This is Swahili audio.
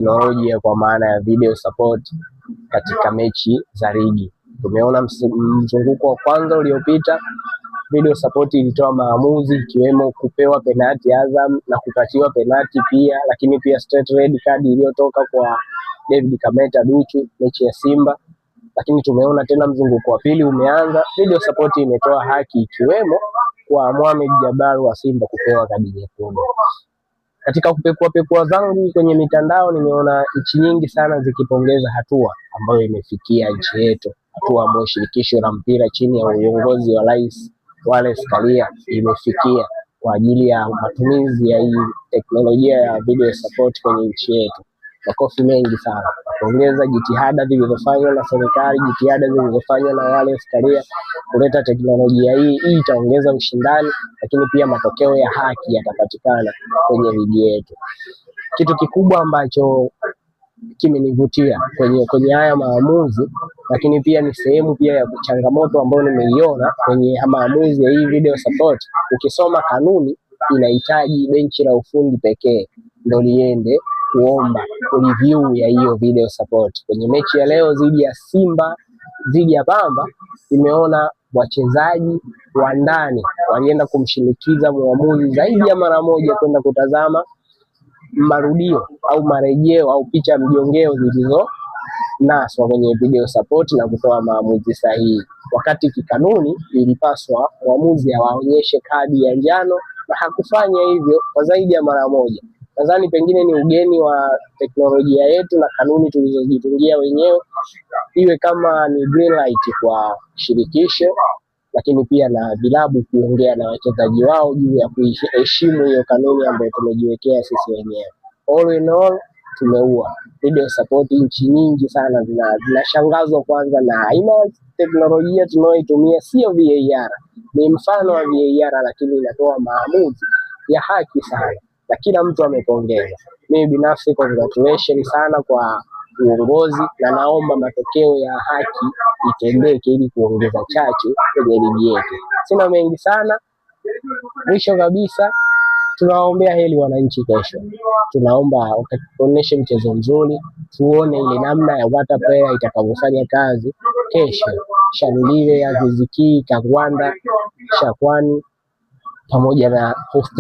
Teknolojia kwa maana ya video support katika mechi za ligi. Tumeona mzunguko wa kwanza uliopita video support ilitoa maamuzi ikiwemo kupewa penati Azam na kupatiwa penati pia, lakini pia straight red card iliyotoka kwa David Kameta Duchu mechi ya Simba. Lakini tumeona tena mzunguko wa pili umeanza, video support imetoa haki ikiwemo kwa Mohamed Jabbar wa Simba kupewa kadi nyekundu. Katika kupekua pekua zangu kwenye mitandao nimeona nchi nyingi sana zikipongeza hatua ambayo imefikia nchi yetu, hatua ambayo shirikisho la mpira chini ya uongozi wa Rais Wallace Karia imefikia kwa ajili ya matumizi ya hii teknolojia ya video support kwenye nchi yetu. Makofi mengi sana. Napongeza jitihada zilizofanywa na serikali, jitihada zilizofanywa na Wallace Karia kuleta teknolojia hii. Hii itaongeza ushindani, lakini pia matokeo ya haki yatapatikana kwenye ligi yetu. Kitu kikubwa ambacho kimenivutia kwenye haya maamuzi, lakini pia ni sehemu pia ya changamoto ambayo nimeiona kwenye maamuzi ya hii video support. Ukisoma kanuni inahitaji benchi la ufundi pekee ndo liende kuomba review ya hiyo video support. Kwenye mechi ya leo dhidi ya Simba dhidi ya Pamba, nimeona wachezaji wa ndani walienda kumshinikiza mwamuzi zaidi ya mara moja kwenda kutazama marudio au marejeo au picha mjongeo zilizonaswa kwenye video support na kutoa maamuzi sahihi, wakati kikanuni ilipaswa mwamuzi awaonyeshe kadi ya njano na hakufanya hivyo kwa zaidi ya mara moja. Nadhani pengine ni ugeni wa teknolojia yetu na kanuni tulizojitungia wenyewe, iwe kama ni green light kwa shirikisho, lakini pia na vilabu kuongea na wachezaji wao juu ya kuiheshimu hiyo kanuni ambayo tumejiwekea sisi wenyewe. All in all, tumeua video support. Nchi nyingi sana zinashangazwa kwanza na aina ya teknolojia tunayoitumia, sio VAR, ni mfano wa VAR, lakini inatoa maamuzi ya haki sana na kila mtu amepongeza. Mimi binafsi congratulations sana kwa uongozi na naomba matokeo ya haki itendeke ili kuongeza chachu kwenye ligi yetu. Sina mengi sana. Mwisho kabisa, tunawaombea heri wananchi kesho. Tunaomba wakaonyeshe mchezo mzuri, tuone ile namna ya water player itakavyofanya kazi kesho. Shalulile, Aziz Ki, Kangwanda, Shakwani pamoja na Hosta.